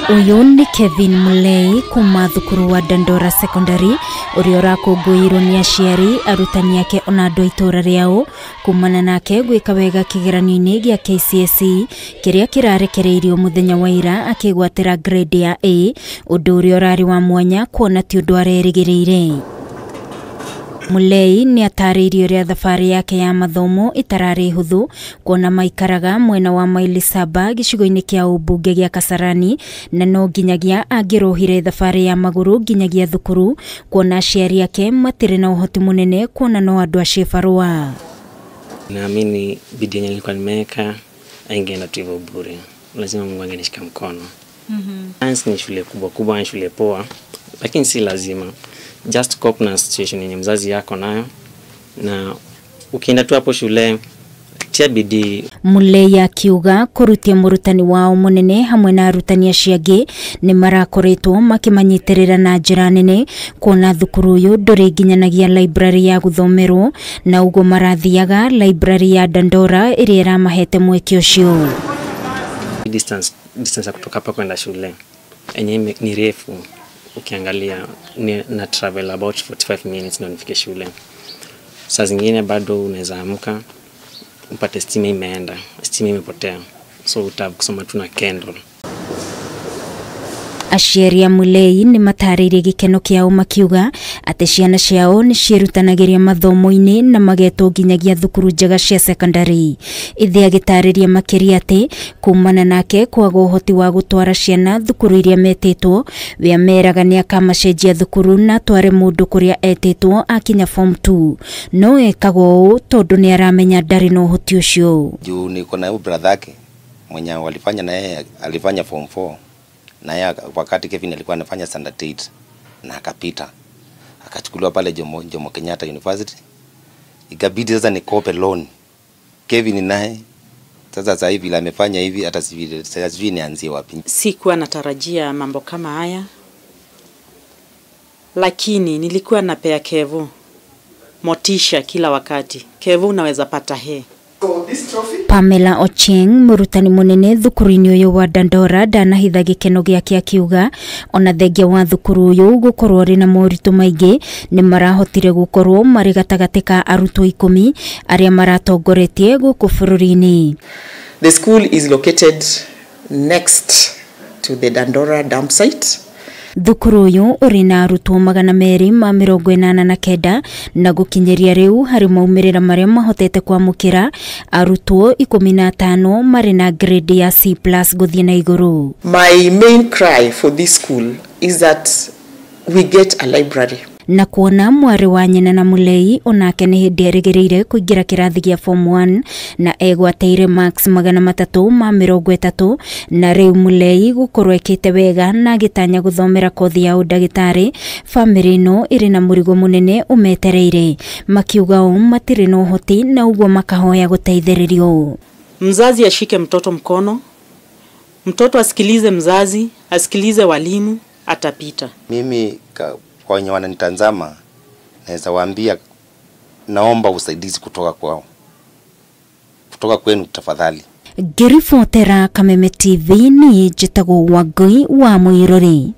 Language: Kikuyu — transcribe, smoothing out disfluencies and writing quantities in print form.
Uyu ni Kevin Mulei kuma thukuru wa Dandora Secondary uria urakũngũĩirwo nĩ aciari, arutani ake ona andũ a itũra rĩao kumana nake gwĩka wega kĩgeranio-inĩ gĩa KCSE kĩrĩa kĩrarekereirio mũthenya wa ira akĩgwatĩra grade ya A, ũndũ ũrĩa ũrarĩ wa mwanya kuona ti ũndũ arerĩgĩrĩire. Mulei nĩ atarĩirie ũrĩa thabarĩ yake ya mathomo ĩtararĩ hũthũ kuona maikaraga mwena wa maili 7 gĩcigo-inĩ kĩa ũmbunge gĩa Kasarani na no nginyagia angĩrohire thabarĩ ya magũrũ nginyagia thukuru kuona aciari ake matirĩ na ũhoti mũnene kuona no andũ a cibarũa. Naamini bidii yenye nilikuwa nimeweka haingeenda tu hivyo bure, lazima Mungu angenishika mkono. Ni shule kubwa kubwa, ni shule poa, lakini si lazima. Just cope na situation yenye mzazi yako nayo, na ukienda tu hapo shule tia bidii. Mulei akiuga kurutia murutani wao munene hamwe na arutani acio angĩ nĩ marakoretwo makĩmanyitĩrĩra na njĩra nene kuona thukuru ũyũ ndũrĩ nginyanagia library ya gũthomerwo na ũguo marathiaga library ya Dandora ĩrĩa ĩramahete mweke ũcio. Distance ya kutoka hapa kwenda shule yenyewe ni refu. Ukiangalia ni na travel about 45 minutes ndio nifike shule. Saa zingine bado unaweza amka upate stima imeenda, stima imepotea, so utakusoma tu na candle. Aciari a Mulei nĩ matarĩirie gĩkeno kĩao makiuga atĩ ciana ciao nĩ ciĩrutanagĩria mathomo-inĩ na magetwo nginyagia thukuru njega cia secondary. Ithe agĩtarĩria makĩria atĩ kumana nake kwaga ũhoti wa gũtwara ciana thukuru iria metĩtwo, we ameraga nĩ akamacenjia thukuru na atware mũndũ kũrĩa etĩtwo akinya form 2, no ekaga ũũ tondũ nĩ aramenya ndarĩ na ũhoti ũcio. Juu niko na brother yake mwenye walifanya na yeye alifanya form 4 na yeye wakati Kevin alikuwa anafanya standard 8 na akapita akachukuliwa pale Jomo Kenyatta University. Ikabidi sasa nikope loan. Kevin naye sasa hivi amefanya hivi, hata sijui nianzie wapi. Sikuwa natarajia mambo kama haya, lakini nilikuwa napea Kevu motisha kila wakati. Kevu unaweza pata he. Pamela Ochieng, murutani munene thukuru-inĩ ũyũ wa Dandora, ndanahitha gĩkeno gĩake akiuga ona thengia wa thukuru ũyũ gũkorwo ũrĩ na moritũ maingĩ nĩ marahotire gũkorwo marĩ gatagatĩ ka arutwo 10 arĩa maratongoretie gũkũ bũrũri-inĩ. The school is located next to the Dandora dump site. Thukuru ũyũ ũrĩ na arutwo 289 na gũkinyĩria rĩu harĩ maumĩrĩra marĩa mahotete kwamũkĩra arutwo 15 marĩ na grade ya C+ gũthiĩ na igũrũ. My main cry for this school is that we get a library. Na kuona mwarĩ wa nyina na Mulei onake nĩ hĩndĩ erĩgĩrĩire kũingĩra kĩrathi gĩa form 1 na egwateire marks 330 na rĩu Mulei gũkorwo ekĩte wega na agĩtanya gũthomera kothi ya ũndagĩtarĩ. Bamĩrĩ ĩno ĩrĩ na mũrigo mũnene ũmetereire, makiuga ũũ matirĩ na ũhoti na ũguo makahoya gũteithĩrĩrio. Mzazi ashike mtoto mkono, mtoto asikilize mzazi, asikilize walimu, atapita. Mimi kwa wenye wananitazama naweza waambia naomba usaidizi kutoka kwao, kutoka kwenu tafadhali. Ngĩribotera Kameme TV ni njĩtagwo Wangui wa Mũirũrĩ.